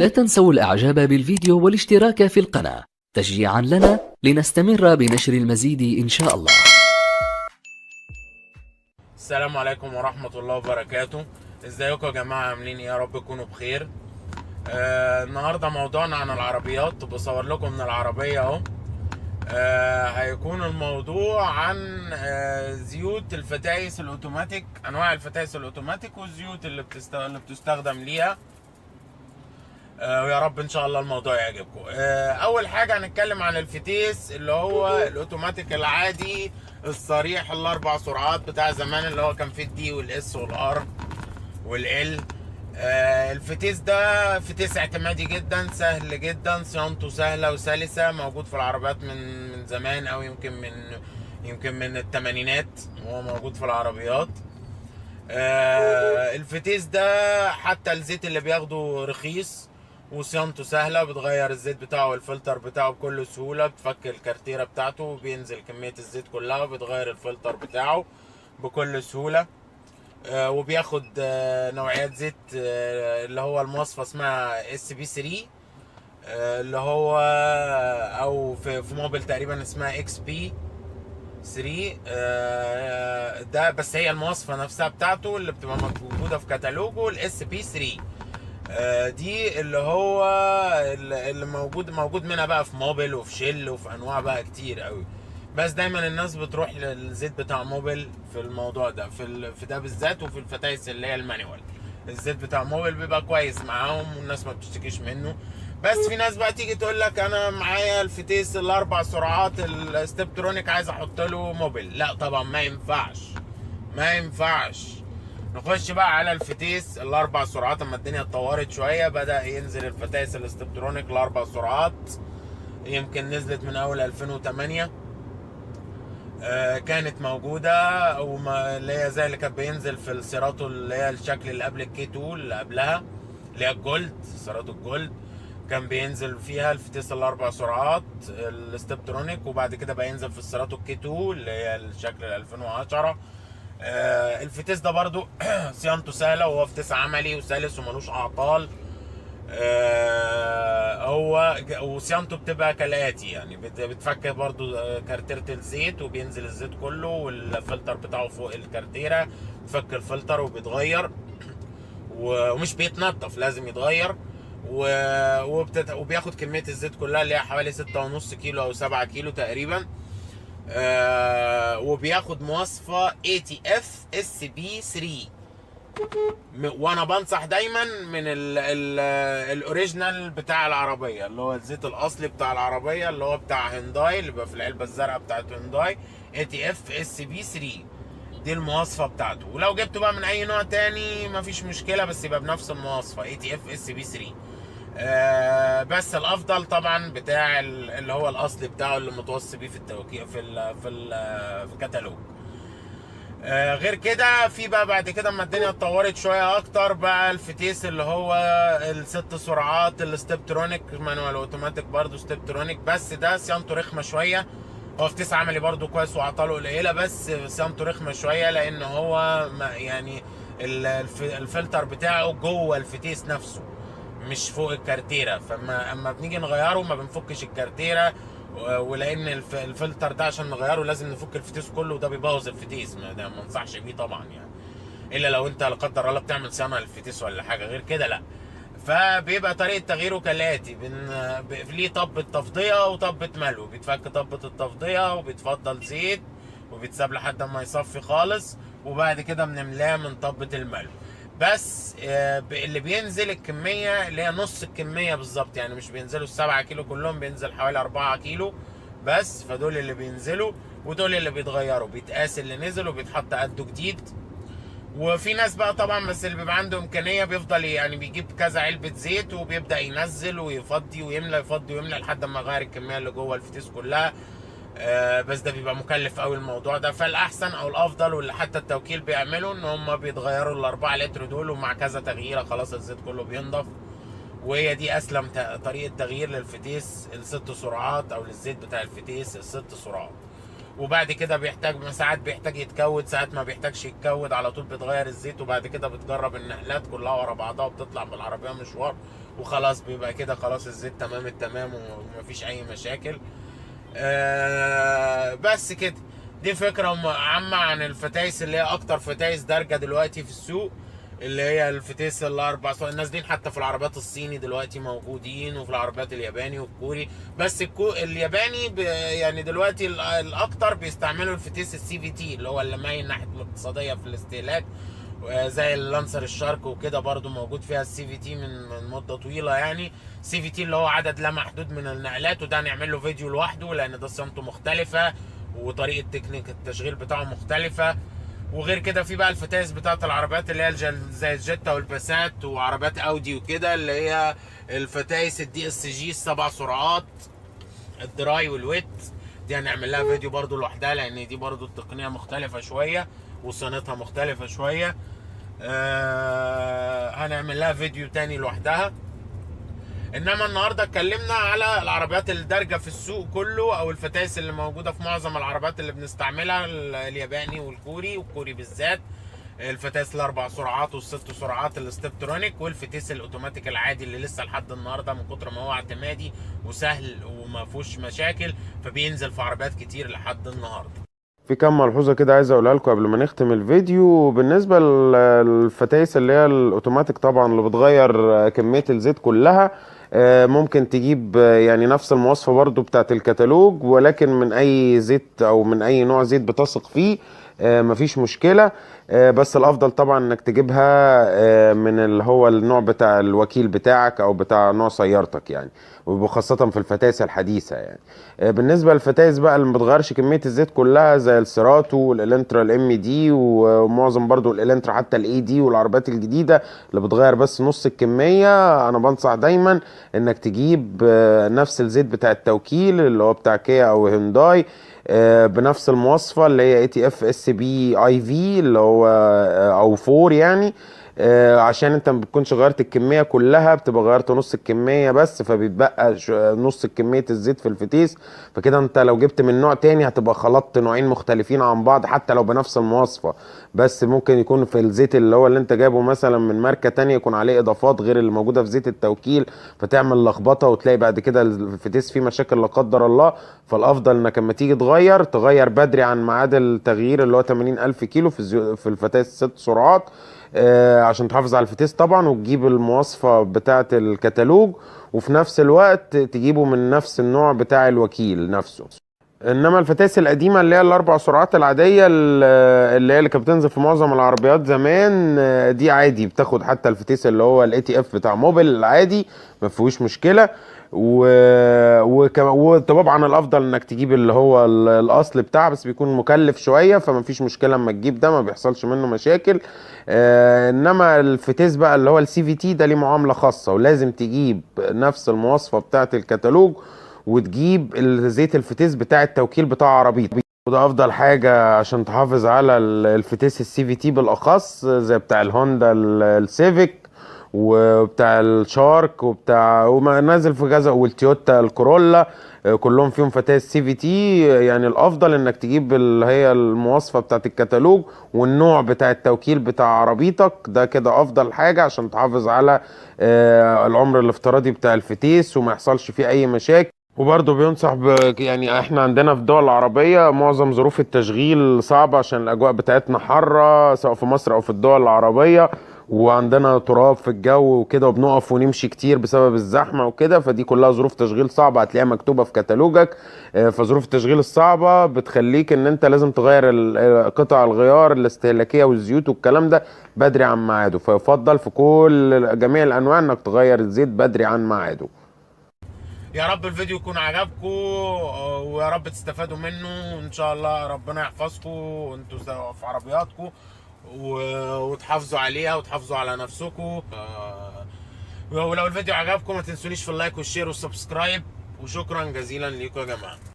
لا تنسوا الاعجاب بالفيديو والاشتراك في القناة تشجيعا لنا لنستمر بنشر المزيد ان شاء الله. السلام عليكم ورحمة الله وبركاته. ازيكم يا جماعة، عاملين ايه؟ يا رب تكونوا بخير. النهاردة موضوعنا عن العربيات، بصور لكم من العربية اهو. هيكون الموضوع عن زيوت الفتايس الاوتوماتيك، انواع الفتايس الاوتوماتيك والزيوت اللي بتستخدم ليها. ويا رب ان شاء الله الموضوع يعجبكم. اول حاجة هنتكلم عن الفتيس اللي هو الاوتوماتيك العادي الصريح الاربع سرعات بتاع زمان، اللي هو كان فيه ال D وال S وال R وال L. الفتيس ده فتيس اعتمادي جدا، سهل جدا، صيانته سهلة وسلسه، موجود في العربيات من زمان، او يمكن من الثمانينات وهو موجود في العربيات. الفتيس ده حتى الزيت اللي بياخده رخيص وصيانته سهلة، بتغير الزيت بتاعه والفلتر بتاعه بكل سهولة، بتفك الكارتيره بتاعته وبينزل كمية الزيت كلها، وبتغير الفلتر بتاعه بكل سهولة. وبياخد نوعيات زيت اللي هو المواصفه اسمها SP 3، اللي هو او في موبل تقريبا اسمها XP 3. ده بس هي المواصفه نفسها بتاعته اللي بتبقى موجودة في كتالوجه ال SP 3. دي اللي هو اللي موجود منها بقى في موبل وفي شيل وفي انواع بقى كتير قوي، بس دايما الناس بتروح للزيت بتاع موبل في الموضوع ده، في ده بالذات، وفي الفتايس اللي هي ال manual. الزيت بتاع موبل بيبقى كويس معاهم والناس ما بتشتكيش منه. بس في ناس بقى تيجي تقول لك انا معايا الفتيس الاربع سرعات ال Steptronic عايز احط له موبل. لا طبعا ما ينفعش، ما ينفعش. نخش بقى على الفتيس الاربع سرعات. اما الدنيا اتطورت شوية بدا ينزل الفتايس ال Steptronic الاربع سرعات، يمكن نزلت من اول 2008. كانت موجودة، وما اللي هي زي اللي كان بينزل في السيراتو اللي هي الشكل اللي قبل ال K 2 اللي قبلها اللي هي ال Gold، سيراتو ال Gold كان بينزل فيها الفتيس الاربع سرعات ال Steptronic، وبعد كده بقى ينزل في السيراتو ال K 2 اللي هي الشكل 2010. الفتيس ده برضو صيانته سهلة، وهو فتيس عملي وسلس وملوش اعطال. هو وصيانته بتبقى كالاتي، يعني بتفك برضو كارتيرة الزيت وبينزل الزيت كله، والفلتر بتاعه فوق الكارتيرة، بتفك الفلتر وبيتغير ومش بيتنضف، لازم يتغير. وبياخد كمية الزيت كلها اللي هي حوالي 6.5 كيلو او 7 كيلو تقريبا. وبياخد مواصفة ATF SP 3. وانا بنصح دايما من ال original بتاع العربية، اللي هو الزيت الاصلي بتاع العربية اللي هو بتاع هونداي، اللي بيبقى في العلبة الزرقاء بتاعت هونداي ATF SP 3، دي المواصفه بتاعته. ولو جبته بقى من اي نوع تاني مفيش مشكلة، بس يبقى بنفس المواصفه ATF SP 3. بس الافضل طبعا بتاع اللي هو الاصلي بتاعه اللي متوصي بيه في التوكيل في ال في ال في الكتالوج. غير كده في بقى بعد كده اما الدنيا اتطورت شوية اكتر بقى الفتيس اللي هو الست سرعات ال Steptronic manual اوتوماتيك برضو Steptronic، بس ده صيانته رخمة شوية. هو فتيس عملي برضو كويس وعطاله قليله، بس صيانته رخمة شوية لان هو يعني الفلتر بتاعه جوه الفتيس نفسه مش فوق الكارتيره، فما اما بنيجي نغيره ما بنفكش الكارتيره، ولان الفلتر ده عشان نغيره لازم نفك الفتيس كله، وده بيبوظ الفتيس، ده ما انصحش بيه طبعا يعني، الا لو انت لا قدر الله بتعمل صيانة للفتيس ولا حاجة، غير كده لا. فبيبقى طريقه تغييره كالاتي، ليه طبه تفضيه وطبه ملو، بيتفك طبه التفضيه وبيتفضل زيت وبيتساب لحد ما يصفي خالص، وبعد كده بنملاه من طبه الملو. بس اللي بينزل الكمية اللي هي نص الكمية بالظبط، يعني مش بينزلوا 7 كيلو كلهم، بينزل حوالي 4 كيلو بس، فدول اللي بينزلوا ودول اللي بيتغيروا، بيتقاس اللي نزل وبيتحط قده جديد. وفي ناس بقى طبعا بس اللي بيبقى عنده امكانية بيفضل يعني بيجيب كذا علبة زيت وبيبدا ينزل ويفضي ويملى يفضي ويملى لحد ما يغير الكمية اللي جوه الفتيس كلها. بس ده بيبقى مكلف قوي الموضوع ده، فالاحسن او الافضل واللي حتى التوكيل بيعمله ان هم بيتغيروا ال4 لتر دول، ومع كذا تغييره خلاص الزيت كله بينضف. وهي دي اسلم طريقه تغيير للفتيس الست سرعات او للزيت بتاع الفتيس الست سرعات. وبعد كده بيحتاج ساعات بيحتاج يتكود، ساعات ما بيحتاجش يتكود، على طول بتغير الزيت، وبعد كده بتجرب النقلات كلها ورا بعضها وبتطلع بالعربية مشوار وخلاص، بيبقى كده خلاص الزيت تمام التمام ومفيش اي مشاكل. بس كده، دي فكرة عامة عن الفتايس اللي هي اكتر فتايس دارجه دلوقتي في السوق، اللي هي الفتيس الاربع سرعات نازلين حتى في العربيات الصيني دلوقتي موجودين، وفي العربيات الياباني والكوري. بس الياباني يعني دلوقتي الاكتر بيستعملوا الفتيس ال CVT اللي هو اللي مايل ناحية الاقتصادية في الاستهلاك، زي اللانسر الشارك وكده برضو موجود فيها ال CVT من مده طويلة. يعني CVT اللي هو عدد لا محدود من النقلات، وده هنعمل له فيديو لوحده لان ده صيانته مختلفة وطريقه تكنيك التشغيل بتاعه مختلفة. وغير كده في بقى الفتايس بتاعت العربيات اللي هي زي الجيتا والباسات وعربيات اودي وكده، اللي هي الفتايس ال DSG السبع سرعات ال dry وال wet، دي هنعمل لها فيديو برضو لوحدها لان دي برضو التقنية مختلفة شوية وصيانتها مختلفة شوية. هنعمل لها فيديو تاني لوحدها. انما النهارده اتكلمنا على العربيات الدارجة في السوق كله، او الفتايس اللي موجودة في معظم العربيات اللي بنستعملها، الياباني والكوري، والكوري بالذات الفتايس الاربع سرعات والست سرعات ال Steptronic، والفتيس الاوتوماتيك العادي اللي لسه لحد النهارده من كتر ما هو اعتمادي وسهل وما فيهوش مشاكل فبينزل في عربيات كتير لحد النهارده. في كام ملحوظة كده عايز اقولها لكم قبل ما نختم الفيديو. بالنسبة للفتايس اللي هي الاوتوماتيك طبعا اللي بتغير كمية الزيت كلها، ممكن تجيب يعني نفس المواصفه برضو بتاعت الكتالوج، ولكن من اي زيت او من اي نوع زيت بتثق فيه، مفيش مشكلة. بس الافضل طبعا انك تجيبها من اللي هو النوع بتاع الوكيل بتاعك او بتاع نوع سيارتك يعني، وخاصة في الفتايس الحديثة يعني. بالنسبة للفتايس بقى اللي ما بتغيرش كمية الزيت كلها زي السيراتو والالنترا ال MD ومعظم برضو الالنترا حتى ال AD والعربيات الجديدة اللي بتغير بس نص الكمية، انا بنصح دايما انك تجيب نفس الزيت بتاع التوكيل اللي هو بتاع كيا او هيونداي بنفس المواصفه اللي هي ATF SP IV اللي هو او 4 يعني، عشان انت ما بتكونش غيرت الكمية كلها، بتبقى غيرت نص الكمية بس، فبيتبقى نص كمية الزيت في الفتيس. فكده انت لو جبت من نوع تاني هتبقى خلطت نوعين مختلفين عن بعض حتى لو بنفس المواصفه، بس ممكن يكون في الزيت اللي هو اللي انت جايبه مثلا من ماركة تانية يكون عليه اضافات غير اللي موجودة في زيت التوكيل، فتعمل لخبطة وتلاقي بعد كده الفتيس فيه مشاكل لا قدر الله. فالافضل انك لما تيجي تغير بدري عن ميعاد التغيير اللي هو 80,000 كيلو في الفتيس 6 سرعات، عشان تحافظ على الفتيس طبعا، وتجيب المواصفة بتاعة الكتالوج، وفي نفس الوقت تجيبه من نفس النوع بتاع الوكيل نفسه. انما الفتاس القديمة اللي هي الاربع سرعات العادية اللي هي اللي كانت بتنزل في معظم العربيات زمان، دي عادي بتاخد حتى الفتيس اللي هو ال ATF بتاع موبيل العادي ما فيهوش مشكلة. وطبعا الافضل انك تجيب اللي هو الاصل بتاعه، بس بيكون مكلف شوية، فما فيش مشكلة اما تجيب ده ما بيحصلش منه مشاكل. انما الفتيس بقى اللي هو ال CVT ده ليه معاملة خاصة، ولازم تجيب نفس المواصفه بتاعه الكتالوج، وتجيب الزيت الفتيس بتاع التوكيل بتاع عربيتك، وده افضل حاجة عشان تحافظ على الفتيس ال CVT بالاخص، زي بتاع الهوندا السيفيك وبتاع الشارك وبتاع وما نازل في كذا، والتويوتا الكورولا، كلهم فيهم فتاس CVT. يعني الافضل انك تجيب اللي هي المواصفه بتاعت الكتالوج والنوع بتاع التوكيل بتاع عربيتك، ده كده افضل حاجة عشان تحافظ على العمر الافتراضي بتاع الفتيس وما يحصلش فيه اي مشاكل. وبرضه بينصح يعني احنا عندنا في الدول العربية معظم ظروف التشغيل صعبة عشان الأجواء بتاعتنا حارة سواء في مصر أو في الدول العربية، وعندنا تراب في الجو وكده، وبنقف ونمشي كتير بسبب الزحمة وكده، فدي كلها ظروف تشغيل صعبة هتلاقيها مكتوبة في كتالوجك. فظروف التشغيل الصعبة بتخليك ان انت لازم تغير قطع الغيار الاستهلاكية والزيوت والكلام ده بدري عن ميعاده، فيفضل في كل جميع الأنواع انك تغير الزيت بدري عن ميعاده. يا رب الفيديو يكون عجبكم ويا رب تستفادوا منه، وان شاء الله ربنا يحفظكم وانتوا في عربياتكم وتحافظوا عليها وتحافظوا على نفسكم. ولو الفيديو عجبكم ما تنسونيش في ال like وال share وال subscribe، وشكرا جزيلا ليكم يا جماعة.